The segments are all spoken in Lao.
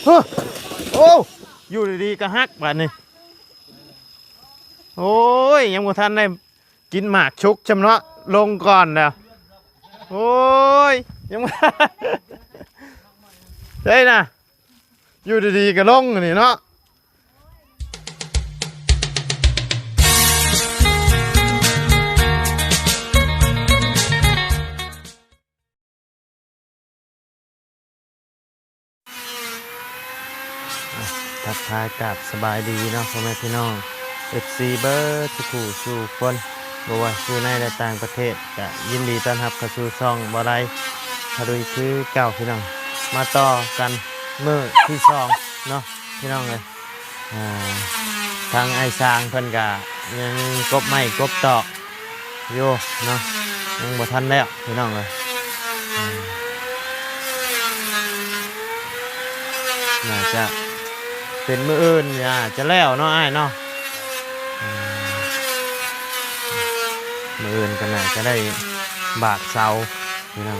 ເຮີ້ ໂອ້ ຢູ່ດີໆກໍຫັກບາດນີ້. ໂອ້ຍ ຍັງບໍ່ທັນໄດ້ກິນໝາກຊຸກຊ້ຳເນາະ ລົງກ່ອນແລ້ວ. ໂອ້ຍ ຍັງບໍ່ ໄດ້ນະ ຢູ່ດີໆກໍລົງອັນນີ້ເນາະ. ອ່ະ ທັກທາຍກາບສະບາຍດີເນາະ ພໍ່ແມ່ພີ່ນ້ອງ ເອັຟຊີ ເບິດສູ່ຜູ້ສູ່ຄົນ ບໍ່ວ່າຢູ່ໃນ ແລະ ຕ່າງປະເທດ ກະຍິນດີຕ້ອນຮັບເຂົ້າສູ່ຊ່ອງບໍ່ໄດ້ພາລຸຍຄືເກົ່າ ພີ່ນ້ອງ. ມາຕໍ່ກັນມື້ທີສອງເນາະ ພີ່ນ້ອງເອີຍ. ອ່າ ທາງອ້າຍຊ້າງເພິ່ນກະຍັງກົບໄມ້ກົບຕອກຢູ່ເນາະ ຍັງບໍ່ທັນແລ້ວ ພີ່ນ້ອງເອີຍ. ອືມ ໜ້າຈະເປັນມື້ອື່ນ ໜ້າຈະແລ້ວເນາະອ້າຍເນາະ. ອືມ ມື້ອື່ນກໍໜ້າຈະໄດ້ບາກເສົາ ພີ່ນ້ອງ.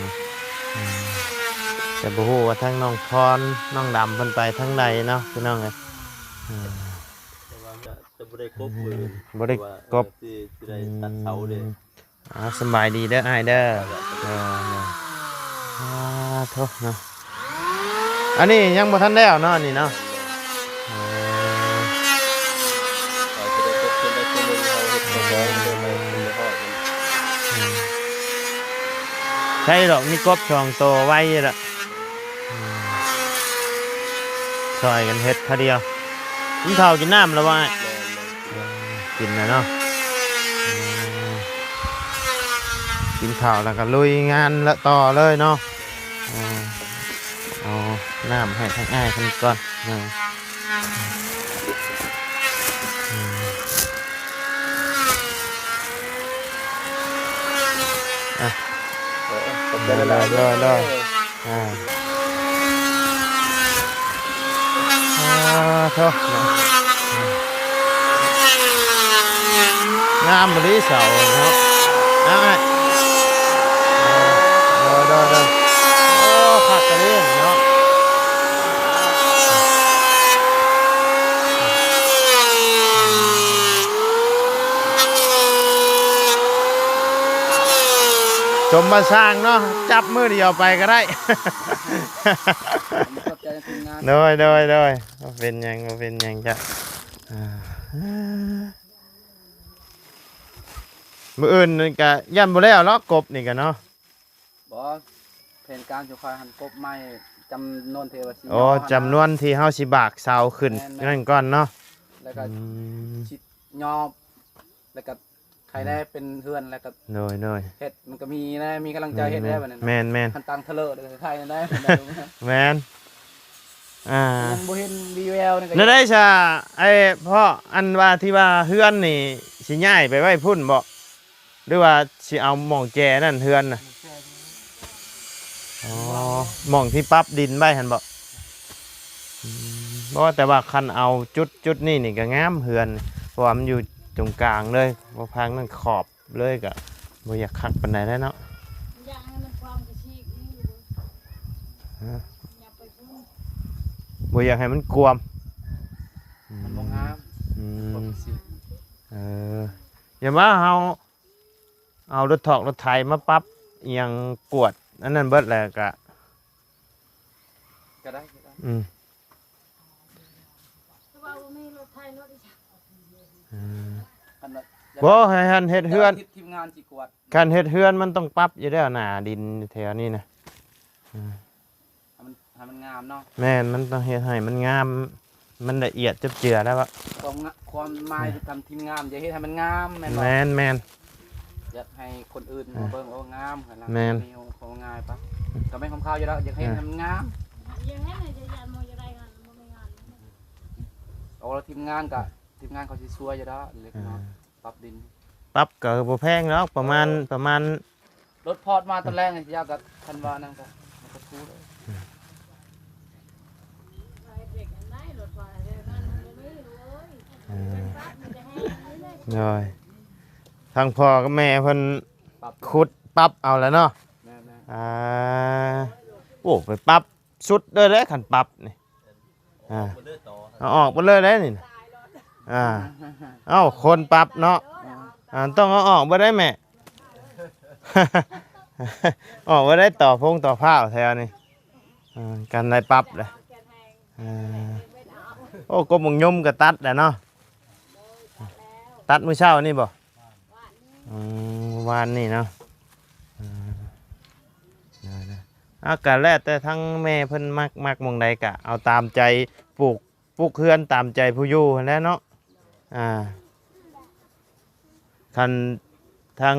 ອືມ ແຕ່ບໍ່ຮູ້ວ່າທາງນ້ອງພອນ ນ້ອງດຳເພິ່ນໄປທາງໃດເນາະ ພີ່ນ້ອງເອີຍ. ອືມ ແຕ່ວ່າຈະ ຈະບໍ່ໄດ້ກົບມື້ອື່ນ ອືມ ບໍ່ໄດ້ ເພາະວ່າ ກົບ ເອີ ຊິ ຊິໄດ້ຕັດເສົາເດ້. ອືມ ອ່າ ສະບາຍດີເດີອ້າຍເດີ. ເອີ ເອີ ອ່າ ໂທ້ເນາະ ອັນນີ້ຍັງບໍ່ທັນແລ້ວເນາະ ອັນນີ້ເນາະ. ເອີ ເຮົາຈະໄດ້ກົບເພິ່ນໄດ້ຄືໜຶ່ງ ເຮົາເຮັດບໍ່ໄດ້ ເພິ່ນໄດ້ ເພິ່ນໄດ້ຮອດມັນ. ອືມ ໃຊ່ດອກ ມີກົບສອງໂຕໄວຢູ່ລະ. ອືມ ຊ່ອຍກັນເຮັດເທື່ອດຽວ. ກິນເຂົ້າກິນນ້ຳແລ້ວບໍ່ອ້າຍ? ແມ່ນໆ ກິນແລ້ວເນາະ. ອືມ ກິນເຂົ້າແລ້ວກໍລຸຍງານລະຕໍ່ເລີຍເນາະ. ເອີ ເອົານ້ຳໃຫ້ທາງອ້າຍເພິ່ນກ່ອນເນາະ. ອືມ ອ່ະ ເອີ ຂອບໃຈຫຼາຍໆ ໂດຍໆ ເດີ. ອ່າ ອ່າ ໂທ້ ງາມອີ່ຫຼີເສົາເນາະ. ອ່າ ໂດຍໆໆ ໂອ້ ຄັກອີ່ຫຼີເນາະ. ສົມມາສ້າງເນາະ ຈັບມື້ດຽວໄປກໍໄດ້. ຂອບໃຈທີມງານ ໂດຍໆໆ ບໍ່ເປັນຫຍັງ ບໍ່ເປັນຫຍັງຈ້ະ. ອ່າ ມື້ອື່ນນີ້ກະຢ້ານບໍ່ແລ້ວເນາະ ກົບນີ້ກະເນາະ. ບໍ່ ແຜນການຊິຂ້ອຍຫັ້ນ ກົບໄມ້ຈຳນວນທີ່ວ່າຊິ ອໍ ຈຳນວນທີ່ເຮົາຊິບາກເສົາຂຶ້ນ ແມ່ນໆ ນັ້ນກ່ອນເນາະ. ແລ້ວກໍ ອືມ ຊິຫຍໍ້ ແລ້ວກໍໃຫ້ໄດ້ເປັນເຮືອນ ແລ້ວກໍ ໂດຍໆ ເຮັດ ມັນກໍມີນະ ມີກຳລັງໃຈເຮັດແລ້ວບັດນີ້ນະ. ແມ່ນໆ ຄັນຕັ້ງເທີເລີແລ້ວກໍໄດ້ນະ. ແມ່ນ ອ່າ ຍັງບໍ່ເຫັນວີແວວນະ. ແນວໃດຊະ ໄອ້ພໍ່ ອັນວ່າທີ່ວ່າເຮືອນນີ້ຊິຍ້າຍໄປໄວ້ພຸ້ນບໍ ຫຼືວ່າຊິເອົາໝ່ອງແຈນັ້ນເຮືອນນະ? ອໍ ໝ່ອງທີ່ປັບດິນໄວ້ຫັ້ນບໍ? ອືມ ບໍ່ ແຕ່ວ່າຄັນເອົາຈຸດ ຈຸດນີ້ນີ້ກໍງາມເຮືອນ ເພາະວ່າມັນຢູ່ຕົງກາງເລີຍ ບໍ່ພາງນັ້ນຂອບເລີຍ ກໍບໍ່ຢາກຄັກປານໃດແລ້ວເນາະ. ຢາກໃຫ້ມັນຄວາມກະຊີກນີ້ຢູ່ ຮະ ຍັບໄປພຸ້ນ ບໍ່ຢາກໃຫ້ມັນກວມ. ອືມ ມັນບໍ່ງາມ ອືມ ຄວາມກະຊີກ. ເອີ ຢ່າວ່າເຮົາ ເອົາລົດຖອກລົດໄຖມາປັບອີ່ຫຍັງກວດອັນນັ້ນເບິດແລ້ວກະ ກະໄດ້ ກະໄດ້ ອືມ ຄືວ່າບໍ່ມີລົດໄຖລົດອີ່ຫຍັງ ອືມ ຄັນວ່າ ບໍ່ ໃຫ້ຫັ້ນເຮັດເຮືອນ ທີມງານຊິກວດ ຄັນເຮັດເຮືອນມັນຕ້ອງປັບຢູ່ແລ້ວ ໜ້າດິນແຖວນີ້ນະ ອືມ. ໃຫ້ມັນ ໃຫ້ມັນງາມເນາະ. ແມ່ນ ມັນຕ້ອງເຮັດໃຫ້ມັນງາມ ມັນລະອຽດຈົບເຈືອແລ້ວອະ. ຄວາມງະ ຄວາມໝາຍ ອືມ ທາງທີມງານ ຢາກເຮັດໃຫ້ມັນງາມແມ່ນບໍ່? ແມ່ນໆ ຢາກໃຫ້ຄົນອື່ນ ອືມ ມາເບິ່ງ ໂອ້ ງາມ ແມ່ນ ມີຄວາມງ່າຍປະ ກໍແມ່ນຂອງເຂົາຢູ່ແລ້ວ ຢາກເຮັດ ອືມ ໃຫ້ມັນງາມ. ໂອ້ ແລ້ວທີມງານກໍ ທີມງານເຂົາຊິຊ່ວຍຢູ່ດອກ ເລັກນ້ອຍ ອືມ ປັບດິນ ປັບກໍບໍ່ແພງດອກ ປະມານ ເອີ ປະມານ ລົດພອດມາຕອນແລງນີ້ ຊິເອົາກັບຄັນວ່ານັ້ນກໍ ມັນກໍຖືກເລີຍ. ອືມ ໂດຍ ທາງພໍ່ກັບແມ່ເພິ່ນ ປັບ ຂຸດປັບເອົາແລ້ວເນາະ. ແມ່ນໆ ອ່າ ໂອ້ ໄປປັບສຸດເລີຍແຫຼະ ຄັນປັບນີ້. ອ່າ ເອົາອອກເບິດເລີຍເດ້ນີ້ນະ. ອ່າ ເອົ້າ ຄົນປັບເນາະ. ອ່າ ອ່າ ຕ້ອງເອົາອອກເບິດໄດ້ແມ່. ອອກເບິດໄດ້ ຕໍ່ພົງຕໍ່ພ້າວແຖວນີ້. ອ່າ ກັນໄດ້ປັບເດ້. ອ່າ ໂອ້ ກົບໝາກຍົມກໍຕັດແລ້ວເນາະ. ຕັດມື້ເຊົ້ານີ້ບໍ່? ອືມ ວານນີ້ເນາະ. ອ່າ ເອົາ ກໍແລ້ວແຕ່ທາງແມ່ເພິ່ນມັກ ມັກໝ່ອງໃດກໍເອົາຕາມໃຈ ປູກ ປຸກເຮືອນຕາມໃຈຜູ້ຢູ່ຫັ້ນແຫຼະເນາະ. ອ່າ ຄັນທາງ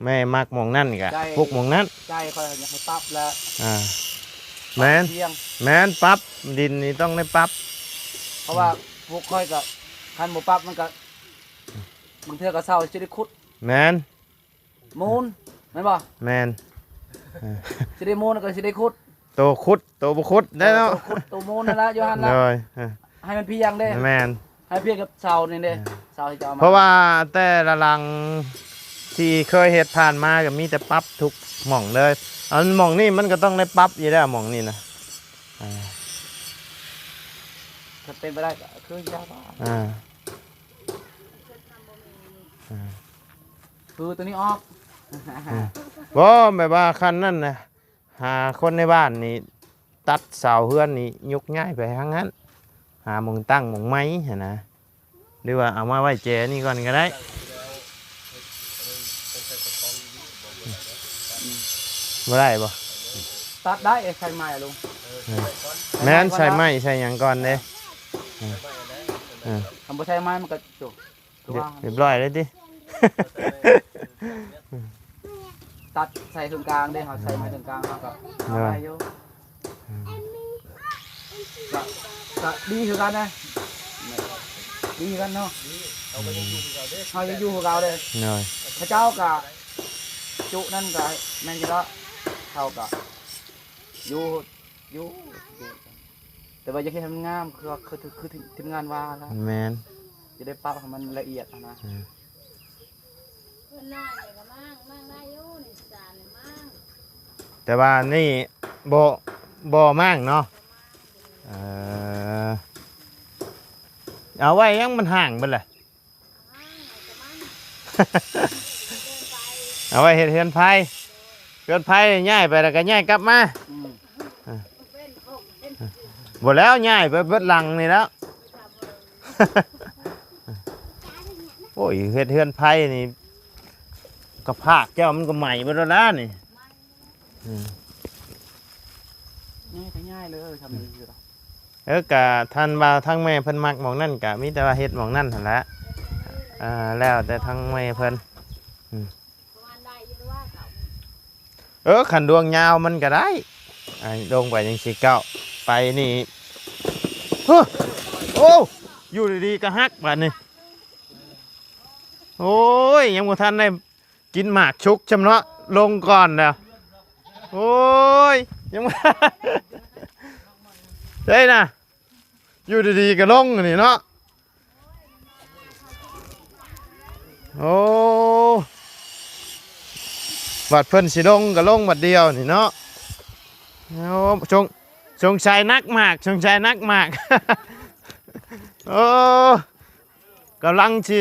ແມ່ມັກໝ່ອງນັ້ນກໍ ໃຈ ປຸກໝ່ອງນັ້ນ. ໃຈຂ້ອຍຢາກໃຫ້ປັບແລ້ວ. ອ່າ ແມ່ນ ແມ່ນ ປັບ ດິນນີ້ຕ້ອງໄດ້ປັບ. ເພາະວ່າ ອືມ ພວກຂ້ອຍກໍ ຄັນບໍ່ປັບມັນກໍ ບາງເທື່ອກໍເຊົາຊິໄດ້ຂຸດ. ແມ່ນ. ມູນ ແມ່ນບໍ່? ແມ່ນ. ຊິໄດ້ມູນກໍຊິໄດ້ຂຸດ. ໂຕຂຸດ ໂຕບໍ່ຂຸດໄດ້ເນາະ. ໂຕຂຸດ ໂຕມູນນັ້ນລະ ຢູ່ຫັ້ນລະ. ໂດຍ ເອີ ໃຫ້ມັນພຽງເດ້. ແມ່ນ. ໃຫ້ພຽງກັບເສົານີ້ເດ້. ເອີ ເສົາທີ່ຈະເອົາມາ. ເພາະວ່າແຕ່ລະຫຼັງທີ່ເຄີຍເຮັດຜ່ານມາກໍມີແຕ່ປັບທຸກໝ່ອງເລີຍ. ອັນໝ່ອງນີ້ມັນກໍຕ້ອງໄດ້ປັບຢູ່ແລ້ວ ໝ່ອງນີ້ນະ. ອ່າ ຖ້າເປັນໄປໄດ້ກໍຄືຢາກວ່າ ອ່າ ອ່າ ຄືຕົວນີ້ອອກ. ອືມ ບໍ່ ແບບວ່າຄັນນັ້ນນະ ຫາຄົນໃນບ້ານນີ້ ຕັດເສົາເຮືອນນີ້ ຍົກຍ້າຍໄປທາງນັ້ນ ຫາໝ່ອງຕັ້ງໝ່ອງໃໝ່ຫັ້ນນະ. ຫຼືວ່າເອົາມາໄວ້ແຈນີ້ກ່ອນກໍໄດ້. ບໍ່ໄດ້ບໍ່? ຕັດໄດ້ ໃສ່ໄມ້ລຸງ. ເອີ ແມ່ນ ໃສ່ໄມ້ໃສ່ຫຍັງກ່ອນເດ້. ເອີ ຄັນບໍ່ໃສ່ໄມ້ມັນກໍຈົບ. ລຽບ ລຽບຮ້ອຍເລີຍຕິ. ຕັດໃສ່ເຄິ່ງກາງເດ້ ເຮົາໃສ່ໄມ້ເຄິ່ງກາງ ເຮົາກໍເອົາໄດ້ຢູ່. ອືມ ກໍ ກໍດີຄືກັນນະ ດີຄືກັນເນາະ. ເຮົາກໍຍັງຢູ່ຄືເກົ່າເດ້ ເຮົາຍັງຢູ່ຄືເກົ່າເດ້. ໂດຍ ເຂົາເຈົ້າກໍຈຸນັ້ນກໍແມ່ນຢູ່ແລ້ວ ເຮົາກໍຢູ່ ຢູ່ ຢູ່ ແຕ່ວ່າຢາກເຮັດໃຫ້ມັນງາມ ຄື ຄື ຄື ຄືທີມງານວ່າລະ. ແມ່ນ. ຈະໄດ້ປັບໃຫ້ມັນລະອຽດຫັ້ນນະ. ອືມ ເພິ່ນນ້ອຍນີ້ກໍມ້າງ ມ້າງໄດ້ຢູ່ນີ້ ຈານນີ້ມ້າງ. ແຕ່ວ່ານີ້ບໍ່ ບໍ່ມ້າງເນາະ. ເອີ ເອົາໄວ້ຫຍັງ ມັນຮ້າງເບິດແຫຼະ. ເອົາໄວ້ເຮັດເຮືອນໄຟ ເຮືອນໄຟຍ້າຍໄປແລ້ວກໍຍ້າຍກັບມາ. ອືມ ອ່າ ບໍ່ແລ້ວ ຍ້າຍໄປເບິດຫຼັງນີ້ແລ້ວ. ໂອ້ຍ ເຮັດເຮືອນໄຟນີ້ ກະພາກເຈົ້າມັນກໍໄໝ້ເບິດແລ້ວນະນີ້. ອືມ ງ່າຍກໍງ່າຍເລີຍ ທຳຢູ່ດອກ. ເອີ ກະທ່ານວ່າທາງແມ່ເພິ່ນມັກໝ່ອງນັ້ນ ກະມີແຕ່ວ່າເຮັດໝ່ອງນັ້ນຫັ້ນແຫຼະ. ອ່າ ແລ້ວແຕ່ທາງແມ່ເພິ່ນ. ອືມ ເອີ ຄັນດວງຍາວມັນກະໄດ້ ອ່າ ລົງໄປຈັ່ງຊີ້ ເກົ້າ ໄປນີ້. ໂອ້ ຢູ່ດີໆກະຫັກບາດນີ້. ໂອ້ຍ ຍັງບໍ່ທັນໄດ້ ກິນໝາກຊຸກຊ່ຳເນາະ ລົງກ່ອນແລ້ວ. ໂອ້ຍ ຍັງ ໄດ້ນະ ຢູ່ດີໆກໍລົງນີ້ເນາະ. ໂອ້ ບັດເພິ່ນຊິລົງກໍລົງບັດດຽວນີ້ເນາະ. ໂອ້ ສົງ ສົງໄສໜັກໝາກ ສົງໄສໜັກໝາກ. ໂອ້ ກຳລັງຊິ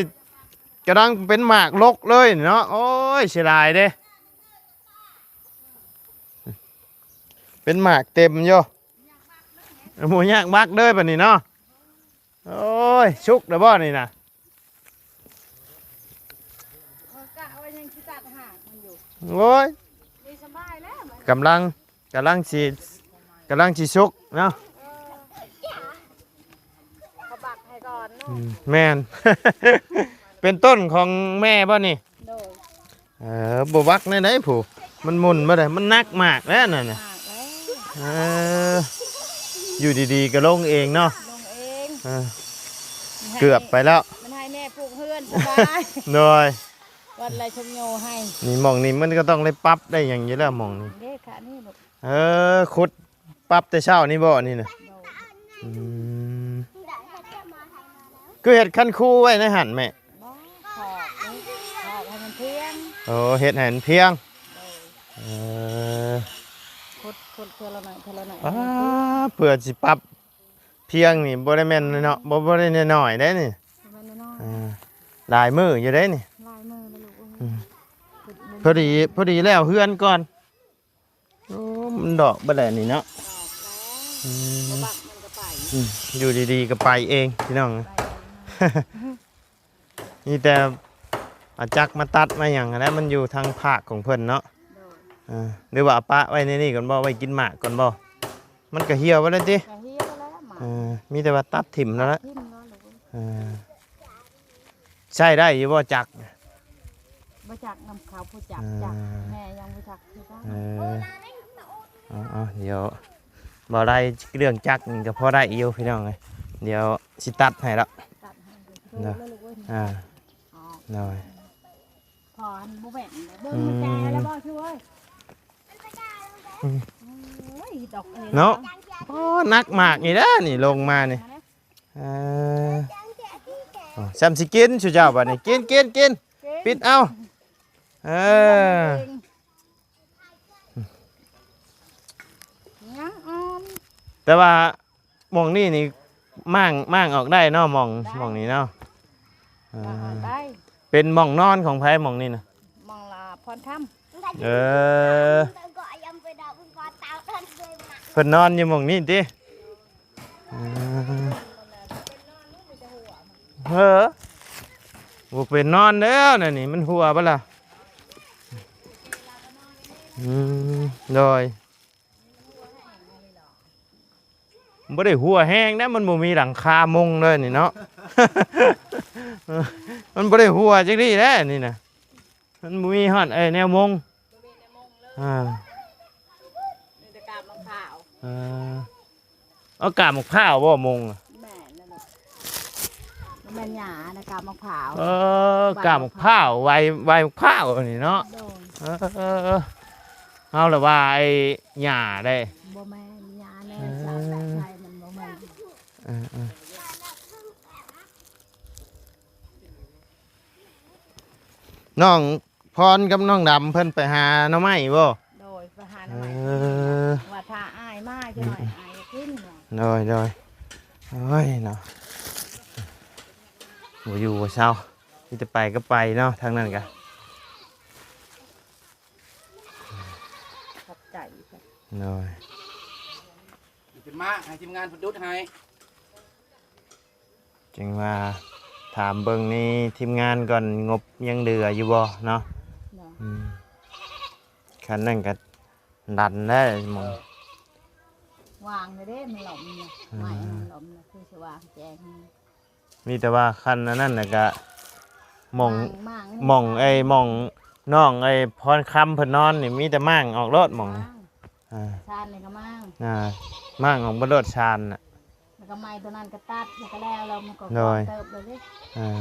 ກຳລັງເປັນໝາກລົກເລີຍເນາະ. ໂອ້ຍ ເສຍດາຍເດ້ ເປັນໝາກເຕັມຢູ່. ບໍ່ຢາກບັກເດີບາດນີ້ເນາະ. ໂອ້ຍ ສຸກແລ້ວບໍ່ນີ້ນະ? ເຂົາກະວ່າຍັງຊິຕັດຫາກມັນຢູ່. ໂອ້ຍ ນີ້ສະບາຍແລ້ວ ກຳລັງ ກຳລັງຊິ ກຳລັງຊິສຸກເນາະ. ເອີ ເຂົາບັກໃຫ້ກ່ອນເນາະ. ອືມ ແມ່ນ ເປັນຕົ້ນຂອງແມ່ບໍ່ນີ້? ໂດຍ. ເອີ ບໍ່ບັກແນວໃດຜູ້ ມັນໝຸ່ນບໍ່ໄດ້ ມັນໜັກໝາກແລ້ວນັ້ນນະ. ເອີ ຢູ່ດີໆກໍລົງເອງເນາະ. ລົງເອງ. ເອີ ເກືອບໄປແລ້ວ ມັນໃຫ້ແມ່ປູກເຮືອນສະບາຍ. ໂດຍ. ວັດໄລຊົມໂຍໃຫ້ ນີ້ ໝ່ອງນີ້ມັນກໍຕ້ອງໄດ້ປັບໄດ້ຫຍັງຢູ່ແລ້ວ ໝ່ອງນີ້ເດ້. ເອີ ຂຸດປັບແຕ່ເຊົ້ານີ້ບໍ່ ນີ້ນະ? ໂດຍ. ອືມ ຄືເຮັດຄັນຄູໄວ້ໃນຫັ້ນແມ່? ບໍ່ ຖອກເດ້ ຖອກໃຫ້ມັນພຽງ. ໂອ້ ເຮັດໃຫ້ມັນພຽງ. ໂດຍ. ເອີ ຂຸດ ຂຸດເທື່ອລະໜ້ອຍ ເທື່ອລະໜ້ອຍ. ອ້າ ເພື່ອຊິປັບ ພຽງນີ້ບໍ່ໄດ້ແມ່ນນ້ອຍເນາະ ບໍ່ ບໍ່ໄດ້ນ້ອຍໆເດ້ນີ້ ບໍ່ແມ່ນນ້ອຍໆ ອ່າ ຫຼາຍມື້ຢູ່ເດ້ນີ້ ຫຼາຍມື້ແລ້ວລູກເອີຍ ອືມ ເພິ່ນບໍ່ ພໍດີ ພໍດີແລ້ວເຮືອນກ່ອນ ໂອ້ ມັນດອກເບິດແລ້ວນີ້ເນາະ ດອກແລ້ວ ອືມ ບໍ່ບັກມັນກໍໄປ ອືມ ຢູ່ດີໆກໍໄປເອງພີ່ນ້ອງ ໄປເອງ ມີແຕ່ເອົາຈັກມາຕັດມາຫຍັງຫັ້ນແຫຼະ ມັນຢູ່ທາງພາກຂອງເພິ່ນເນາະ ໂດຍ ເອີ ຫຼືວ່າເອົາປະໄວ້ໃນນີ້ກ່ອນບໍ່ ໄວ້ກິນໝາກກ່ອນບໍ່ ມັນກໍຫ່ຽວໄປແລ້ວຕິ ກໍຫ່ຽວແລ້ວໝາກ ເອີ ມີແຕ່ວ່າຕັດຖິ້ມແລ້ວລະ ຕັດຖິ້ມແລ້ວລູກເອີຍ ເອີ ໃຊ້ໄດ້ຢູ່ບໍ່ຈັກ ບໍ່ຈັກນຳເຂົາຜູ້ຈັບ ເອີ ຈັກ ແມ່ຍັງບໍ່ຈັກຄືກັນ ເອີ ເອົາໆ ດຽວ ບໍ່ໄດ້ເລື່ອງຈັກນີ້ກໍພໍໄດ້ຢູ່ພີ່ນ້ອງເອີຍ ດຽວຊິຕັດໃຫ້ລະ ຕັດໃຫ້ ເດີ ເດີ ເດີລູກເອີຍ ອ່າ ອໍ ໂດຍ ພໍອັນບໍ່ແມ່ນເດີ ເບິ່ງ ອືມ ແຕ່ລະບໍ່ຊ່ວຍ ອືມ ໂອ້ຍ ດອກອັນນີ້ ເນາະ ໂອ້ ໜັກມາກນີ້ເດີ ນີ້ລົງມານີ້ ເອີ ອໍ ຊ່ຳຊິກິນ ຊຸເຈົ້າບັດນີ້ ກິນ ກິນ ກິນ ກິນ ປິດເອົາ ເອີ ຍັງອ່ອນ ແຕ່ວ່າໝ່ອງນີ້ນີ້ມ້າງ ມ້າງອອກໄດ້ເນາະ ໝ່ອງ ໄດ້ ໝ່ອງນີ້ເນາະ ອ່າ ມ້າງອອກໄດ້ ເປັນໝ່ອງນອນຂອງໃຜໝ່ອງນີ້ນະ ໝ່ອງລະພອນຄຳ ເອີ ເພິ່ນນອນຢູ່ໝ່ອງນີ້ຕິ ເອີ ບໍ່ເປັນນອນແລ້ວນະນີ້ ມັນຮົ່ວບໍ່ລະ ອືມ ໂດຍ ມັນບໍ່ໄດ້ຮົ່ວແຮງນະ ມັນບໍ່ມີຫຼັງຄາມຸງເລີຍນີ້ເນາະ ມັນບໍ່ໄດ້ຮົ່ວຈັກດີ້ແລ້ວນີ້ນະ ມັນບໍ່ມີຮອດ ເອີ ແນວມຸງ ບໍ່ມີແນວມຸງເລີຍ ອ່າ ມີແຕ່ກາບໝາກພ້າວ ເອີ ເອົາກາບໝາກພ້າວບໍ່ມຸງ ແມ່ນແລ້ວລູກ ບໍ່ແມ່ນຫຍ້ານະ ກາບໝາກພ້າວ ເອີ ກາບໝາກພ້າວ ໃບ ໃບໝາກພ້າວນີ້ເນາະ ໂດຍ ເອີ ເອີ ເອີ ເຮົາລະວ່າໄອ້ຫຍ້າເດ້ ບໍ່ແມ່ນຫຍ້າແນ່ ເອີ ໃສ່ມັນບໍ່ແມ່ນ ເອີ ເອີ ນ້ອງ ພອນກັບນ້ອງດຳເພິ່ນໄປຫາໜໍ່ໄມ້ບໍ່? ໂດຍ ໄປຫາໜໍ່ໄມ້ ເອີ ວ່າຖ້າອ້າຍມາ ອືມ ຈະໜ້ອຍອ້າຍຂຶ້ນວ່າ ໂດຍ ໂດຍ ໂອ້ຍເນາະ ບໍ່ຢູ່ບໍ່ເຊົາ ມີແຕ່ໄປກໍໄປເນາະ ທາງນັ້ນກະ ຂອບໃຈ ໂດຍ ຊິມາໃຫ້ທີມງານເພິ່ນດຸດໃຫ້. ຈຶ່ງວ່າຖາມເບິ່ງໃນທີມງານກ່ອນ ງົບຍັງເຫຼືອຢູ່ບໍ່ເນາະ? ເນາະ ອືມ ຄັນນັ້ນກໍດັນແລ້ວໝ່ອງ ເອີ ວາງເດ້ ມັນຫຼອມເນາະ ອືມ ໄມ້ມັນຫຼອມເນາະ ຄືຊິວາງແຈງ ມີແຕ່ວ່າຄັນອັນນັ້ນແລ້ວກໍໝ່ອງ ມ້າງ ມ້າງ ໝ່ອງໄອ້ ໝ່ອງນ້ອງໄອ້ພອນຄຳເພິ່ນນອນນີ້ ມີແຕ່ມ້າງອອກໂລດໝ່ອງນີ້ ມ້າງ ອ່າ ຊານນີ້ກໍມ້າງ ອ່າ ມ້າງອອກເບິດໂລດຊານນະ ແລ້ວກໍໄມ້ຕົວນັ້ນກໍຕັດ ແລ້ວກໍແລ້ວ ແລ້ວມັນກໍ ໂດຍ ເຕີບເລີຍເດ້ ອ່າ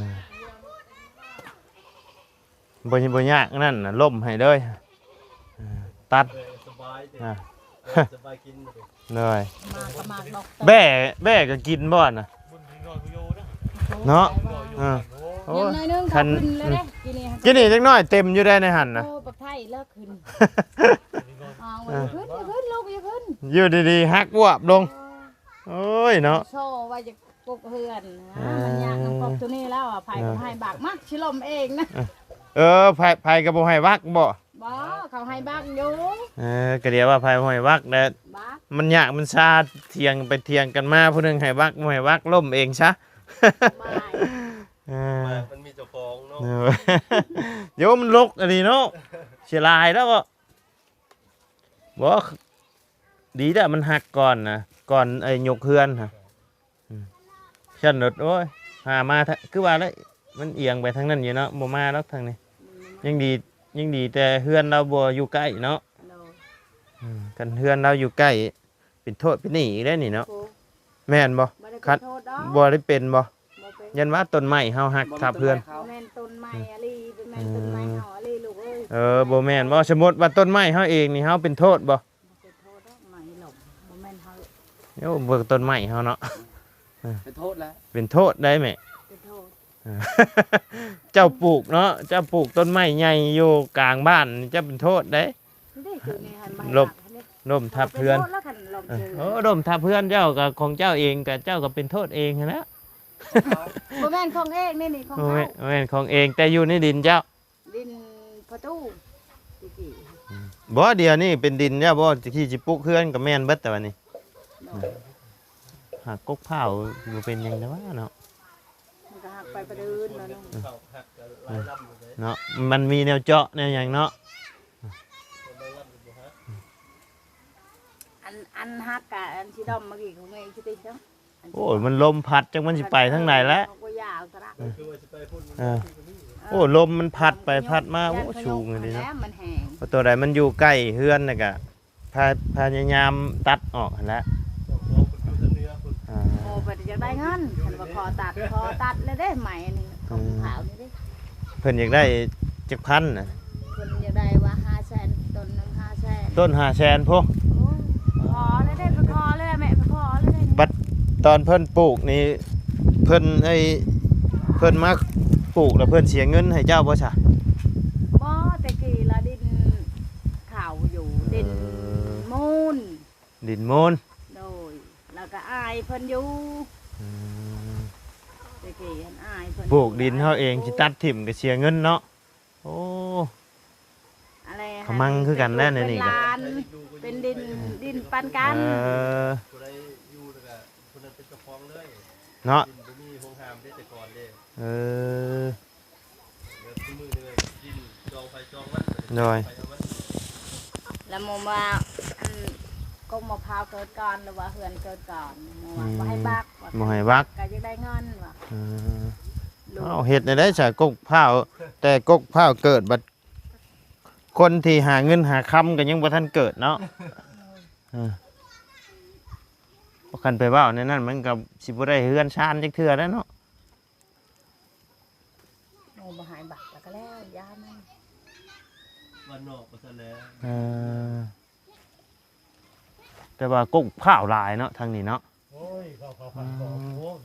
ບໍ່ ບໍ່ຍາກນັ້ນນະ ລົ້ມໃຫ້ເລີຍ ອ່າ ຕັດ ສະບາຍຕິ ອ່າ ສະບາຍກິນ ໂດຍ ໝາກກໍໝາກດອກເຕີບ ແບ້ ແບ້ກໍກິນບໍ່ນະ ເນາະ ອ່າ ໂອ້ຍ ຢ່າງໜ້ອຍໜຶ່ງ ຄັນ ກໍຂຶ້ນແລ້ວເດ້ ອືມ ກິນນີ້ ກິນນີ້ຈັກໜ້ອຍເຕັມຢູ່ໄດ໋ໃນຫັ້ນນະ ໂອ້ ບັກໄທເລີກຂຶ້ນ ເອົາ ອ່າ ຢ່າຂຶ້ນ ຢ່າຂຶ້ນ ລູກ ຢ່າຂຶ້ນ ຢູ່ດີໆ ຫັກວາບລົງ ໂອ້ຍເນາະ ໂຊໄວ້ຈະປົກເຮືອນ ອ່າ ມັນຍາກນຳພວກໂຕນີ້ແລ້ວ ໃຜກໍໃຫ້ບັກ ມັກຊິລົ້ມເອງນະ ເອີ ໃຜ ໃຜກໍບໍ່ໃຫ້ບັກບໍ່? ບໍ່ ເຂົາໃຫ້ບັກຢູ່ ເອີ ກໍດຽວວ່າໃຜບໍ່ໃຫ້ບັກແຫຼະ ບັກ ມັນຍາກມັນຊາ ຖຽງໄປຖຽງກັນມາ ຜູ້ໜຶ່ງໃຫ້ບັກ ບໍ່ໃຫ້ບັກ ລົ້ມເອງຊະ ສະບາຍ ເອີ ມັນມີເຈົ້າຂອງເນາະ ໂອ້ ໂຢ ມັນລົກອີ່ຫຼີເນາະ ເສຍຫຼາຍແລ້ວບໍ່? ບໍ່ ດີແລ້ວມັນຫັກກ່ອນນະ ກ່ອນໄອ້ຍົກເຮືອນຫັ້ນ ອືມ ຊັ້ນໂລດ ໂອ້ຍ ຫາມາ ຄືວ່າແຫຼະ ມັນອຽງໄປທາງນັ້ນຢູ່ເນາະ ບໍ່ມາດອກທາງນີ້ ອືມ ຍັງດີ ຍັງດີແຕ່ເຮືອນລາວບໍ່ຢູ່ໃກ້ເນາະ ໂດຍ ອືມ ຄັນເຮືອນລາວຢູ່ໃກ້ ເປັນໂທດເປັນໜີ້ອີກແລ້ວນີ້ເນາະ ໂອ້ ແມ່ນບໍ່? ບໍ່ໄດ້ເປັນໂທດດອກ ຄັນ ບໍ່ໄດ້ເປັນບໍ່? ບໍ່ເປັນ ຢ້ານວ່າຕົ້ນໄມ້ເຮົາຫັກທັບເຮືອນ ບໍ່ແມ່ນຕົ້ນໄມ້ອາລີ ບໍ່ແມ່ນຕົ້ນໄມ້ເຮົາອາລີລູກເອີຍ ເອີ ບໍ່ແມ່ນບໍ່? ສົມມຸດວ່າຕົ້ນໄມ້ເຮົາເອງນີ້ ເຮົາເປັນໂທດບໍ່? ບໍ່ເປັນໂທດດອກ ໄມ້ລົ້ມ ບໍ່ແມ່ນເຮົາ ໂອ້ ເບິ່ງຕົ້ນໄມ້ເຮົາເນາະ ເປັນໂທດແລ້ວ ເປັນໂທດໄດ໋ແມ່ ເປັນໂທດ ເອີ ເຈົ້າປູກເນາະ ເຈົ້າປູກຕົ້ນໄມ້ໃຫຍ່ຢູ່ກາງບ້ານ ເຈົ້າເປັນໂທດໄດ໋ ນີ້ເດ້ ຄືນີ້ຫັ້ນ ໄມ້ ລົ້ມ ລົ້ມທັບເຮືອນ ເປັນໂທດແລ້ວຄັນ ເອີ ໂອ້ ດົມທັບເຮືອນເຈົ້າ ກໍຂອງເຈົ້າເອງ ກໍເຈົ້າກໍເປັນໂທດເອງຫັ້ນແຫຼະ. ບໍ່ແມ່ນຂອງເອງນີ້ ນີ້ຂອງເຂົາ. ບໍ່ແມ່ນ ບໍ່ແມ່ນຂອງເອງ ແຕ່ຢູ່ໃນດິນເຈົ້າ. ດິນພໍ່ຕູ້ແຕ່ກີ້. ອືມ ບໍ່ ດຽວນີ້ເປັນດິນແລ້ວບໍ່? ແຕ່ກີ້ຊິປຸກເຮືອນກໍແມ່ນເບິດ ແຕ່ວ່ານີ້ ໂດຍ ຫາກົກພ້າວບໍ່ເປັນຫຍັງແຕ່ວ່າເນາະ. ມັນກໍຫັກໄປປະເດີນເນາະ. ອືມ ເນາະ ມັນມີແນວເຈາະແນວຫຍັງເນາະ. ອັນ ອັນຫັກກະ ອັນຊິດອມເມື່ອກີ້ຂອງແມ່ອີກຕິເນາະ. ໂອ້ຍ ມັນລົມພັດ ຈັກມັນຊິໄປທາງໃດແລ້ວ. ເອີ ໂອ້ ລົມມັນພັດໄປພັດມາ ໂອ້ ສູງອີ່ຫຼີເນາະ. ມັນແຮງ ເພາະຕົວໃດມັນຢູ່ໃກ້ເຮືອນ ແລ້ວກະພະ ພະຍາຍາມຕັດອອກຫັ້ນແຫຼະ. ອ່າ ໂອ້ ເພິ່ນຢາກໄດ້ເງິນ ຄັນວ່າຂໍຕັດ ຂໍຕັດແລ້ວເດ້ ໄມ້ອັນນີ້ ຂອງ ອືມ ຂາວນີ້ເດ້. ເພິ່ນຢາກໄດ້ຈັກພັນນະ? ເພິ່ນຢາກໄດ້ວ່າຫ້າແສນ ຕົ້ນໜຶ່ງຫ້າແສນ. ຕົ້ນຫ້າແສນພຸ້ນ. ໂອ້ ຂໍແລ້ວເດ້ ໄປຂໍແລ້ວແມ່ ໄປຂໍແລ້ວເດ້. ບັດຕອນເພິ່ນປູກນີ້ ເພິ່ນ ໄອ້ ເພິ່ນມາປູກແລ້ວເພິ່ນເສຍເງິນໃຫ້ເຈົ້າບໍ່ຊະ? ບໍ່ ແຕ່ກີ້ລະດິນເຂົາຢູ່ ເອີ ດິນມູນ. ດິນມູນ. ໂດຍ ແລ້ວກໍອາຍເພິ່ນຢູ່. ອືມ ແຕ່ກີ້ຫັ້ນອາຍເພິ່ນ ປູກດິນເຮົາເອງ ຊິຕັດຖິ້ມກໍເສຍເງິນເນາະ. ໂອ້ ອັນແລະ ຂະມັງຄືກັນແຫຼະ ອັນນີ້ກໍເປັນຫຼານ ເປັນດິນ ເອີ ດິນປັນກັນ. ເອີ ຜູ້ໃດຢູ່ແລ້ວກໍຜູ້ນັ້ນເປັນເຈົ້າຂອງເລີຍເນາະ. ດິນບໍ່ມີໂຮງຮາມເດ້ ແຕ່ກ່ອນເດ້. ເອີ ໂດຍ ແລ້ວໝູ່ວ່າ ອັນ ກົກໝາກພ້າວເກີດກ່ອນ ຫຼືວ່າເຮືອນເກີດກ່ອນ ໝູ່ວ່າ ອືມ ບໍ່ໃຫ້ບັກ ວ່າ ບໍ່ໃຫ້ບັກ ກໍຢາກໄດ້ເງິນວ່າ. ເອີ ລູກ ເອົາ ເຮັດແນວໃດຊະ ກົກພ້າວ ແຕ່ກົກພ້າວເກີດ ບັດຄົນທີ່ຫາເງິນຫາຄຳກໍຍັງບໍ່ທັນເກີດເນາະ. ເອີ ຄັນໄປເວົ້າແນວນັ້ນ ມັນກໍຊິບໍ່ໄດ້ເຮືອນຊານຈັກເທື່ອແລ້ວເນາະ. ໂອ້ ບໍ່ໃຫ້ບັກແລ້ວກໍແລ້ວ ຢ່າມັນ ບ້ານນອກວ່າຊັ້ນແຫຼະ. ເອີ ແຕ່ວ່າກົກພ້າວຫຼາຍເນາະ ທາງນີ້ເນາະ. ໂອ້ຍ ເຂົາ ເຂົາ ເຂົາ ອືມ ໂອ້ ອືມ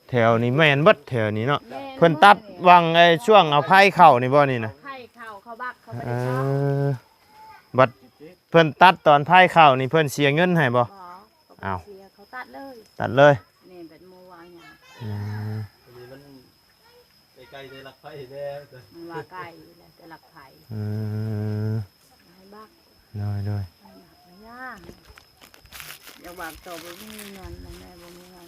ແຖວນີ້ແມ່ນເບິດ ແຖວນີ້ເນາະ. ແມ່ນ ເພິ່ນຕັດຫວ່າງໄອ້ຊ່ວງເອົາໄຜ່ເຂົ້ານີ້ບໍ່ນີ້ນະ? ໄຜ່ເຂົ້າ ເຂົາບັກ ເຂົາບໍ່ໄດ້ເຂົ້າ. ເອີ ບັດເພິ່ນຕັດຕອນໄຜ່ເຂົ້ານີ້ ເພິ່ນເສຍເງິນໃຫ້ບໍ່? ບໍ່. ອ້າວ ເຂົາເສຍ ເຂົາຕັດເລີຍ ຕັດເລີຍ. ແມ່ນ ແບບໝູ່ວ່າຫຍັງ. ອືມ ອັນນີ້ມັນໃກ້ໆ ໄດ້ລັກໄຟແດ່ ມັນວ່າໃກ້ແລ້ວ ແຕ່ລັກໄຟ. ອືມ ໃຫ້ບັກ ໂດຍໆ ຢ່າ ຢ່າບັກຕໍ່ ບໍ່ມີເງິນນະ ແມ່ບໍ່ມີເງິນ.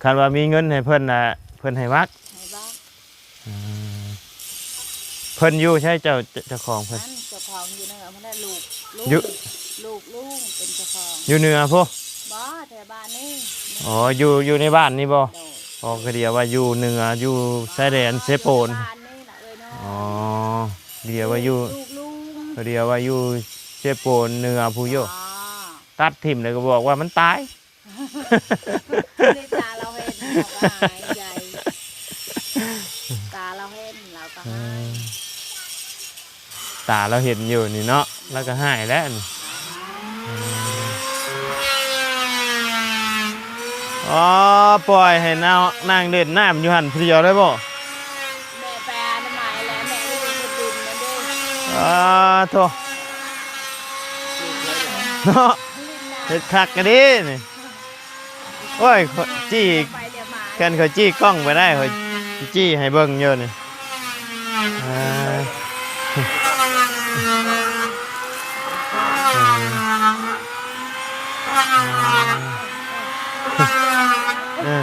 ຄັນວ່າມີເງິນໃຫ້ເພິ່ນນະ ເພິ່ນໃຫ້ບັກ ໃຫ້ບັກ. ອືມ ເພິ່ນຢູ່ໃສ ເຈົ້າ ເຈົ້າຂອງເພິ່ນ? ອັນເຈົ້າຂອງຢູ່ເໜືອພຸ້ນແຫຼະ ລູກ ລູກ ຢູ່ ລູກລຸງເປັນເຈົ້າຂອງ. ຢູ່ເໜືອພຸ້ນ? ບໍ່ ແຖວບ້ານນີ້. ອໍ ຢູ່ ຢູ່ໃນບ້ານນີ້ບໍ່? ໂດຍ. ອໍ ກໍດຽວວ່າຢູ່ເໜືອ ຢູ່ຊາຍແດນເຊໂປນ. ບ້ານນີ້ນະເອີຍເນາະ. ອໍ ດຽວວ່າຢູ່ ລູກລຸງ ກໍດຽວວ່າຢູ່ເຊໂປນເໜືອພຸ້ນຢູ່. ອໍ ຕັດຖິ້ມແລ້ວກໍບອກວ່າມັນຕາຍ. ນີ້ຕາລາວເຫັນ ລາວກໍຫາຍໃຫຍ່ ຕາລາວເຫັນ ລາວກໍຫາຍ. ເອີ ຕາລາວເຫັນຢູ່ນີ້ເນາະ ລາວກໍຫາຍແລ້ວນີ້. ອໍ ປ່ອຍໃຫ້ນາງ ນາງເລ່ນນ້ຳຢູ່ຫັ້ນຜູ້ດຽວໄດ້ບໍ່? ແມ່ໄປອະນາໄມແລ້ວ ແມ່ໄປຫຼິ້ນກັບດິນນັ້ນເດ້. ອາ ໂທ້ ເນາະ ຫຼິ້ນນ້ຳ ເຮັດຄັກກະດີນີ້. ໂອ້ຍ ຂ້ອຍຈີ້ ໄປດຽວມາ ຄັນຂ້ອຍຈີ້ກ້ອງໄປໄດ້ ຂ້ອຍຈີ້ໃຫ້ເບິ່ງຢູ່ນີ້. ເອີ ເອີ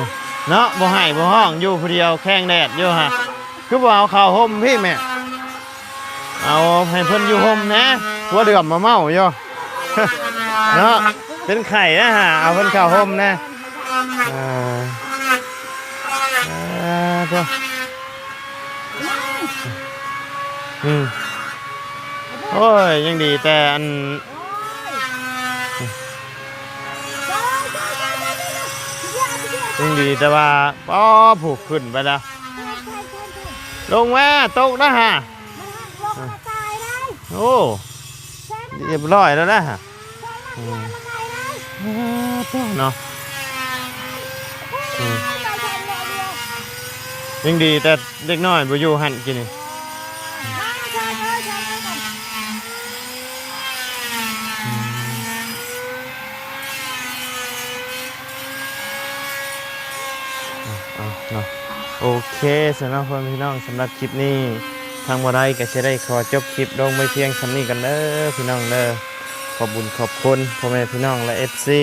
ເນາະ ບໍ່ໄຫ້ບໍ່ຮ້ອງ ຢູ່ຜູ້ດຽວ ແຂ້ງແດດຢູ່ຫະ. ຄືບໍ່ເອົາເຂົ້າຫົ່ມພີ້ແມ່? ເອົາໃຫ້ເພິ່ນຢູ່ຮົ່ມແດ່ ຫົວເດືອມມາເມົາຢູ່ ເນາະ ເປັນໄຂ້ນະຫາ ເອົາເພິ່ນເຂົ້າຮົ່ມແດ່. ເອີ ເອີ ໂທ້ ອືມ ໂອ້ຍ ຍັງດີແຕ່ອັນ ຍັງດີແຕ່ວ່າ ອໍ ຜູ້ຂຶ້ນໄປແລ້ວ. ລົງແມ່ ຕົກນະຫາ. ໂອ້ ຮຽບຮ້ອຍແລ້ວນະຫາ. ອືມ ເອີ ເນາະ ອືມ ຍັງດີແຕ່ເດັກນ້ອຍບໍ່ຢູ່ຫັ້ນກີ້ນີ້. ເນາະ. ໂອເຄຊະເນາະ ພໍ່ແມ່ພີ່ນ້ອງ, ສຳລັບຄລິບນີ້ ທາງບໍ່ໄດ້ກໍຊິໄດ້ຂໍຈົບຄລິບລົງໄວ້ພຽງສ່ຳນີ້ກ່ອນເດີພີ່ນ້ອງເດີ. ຂອບບຸນຂອບຄຸນພໍ່ແມ່ພີ່ນ້ອງ ແລະ ເອັຟຊີ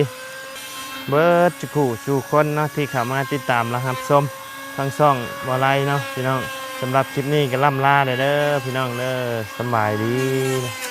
ເບິດສູ່ຜູ້ສູ່ຄົນເນາະ ທີ່ເຂົ້າມາຕິດຕາມ ແລະ ຮັບຊົມທາງຊ່ອງບໍ່ໄດ້ເນາະພີ່ນ້ອງ. ສຳລັບຄລິບນີ້ກໍລ່ຳລາແດ່ເດີພີ່ນ້ອງເດີ. ສະບາຍດີ.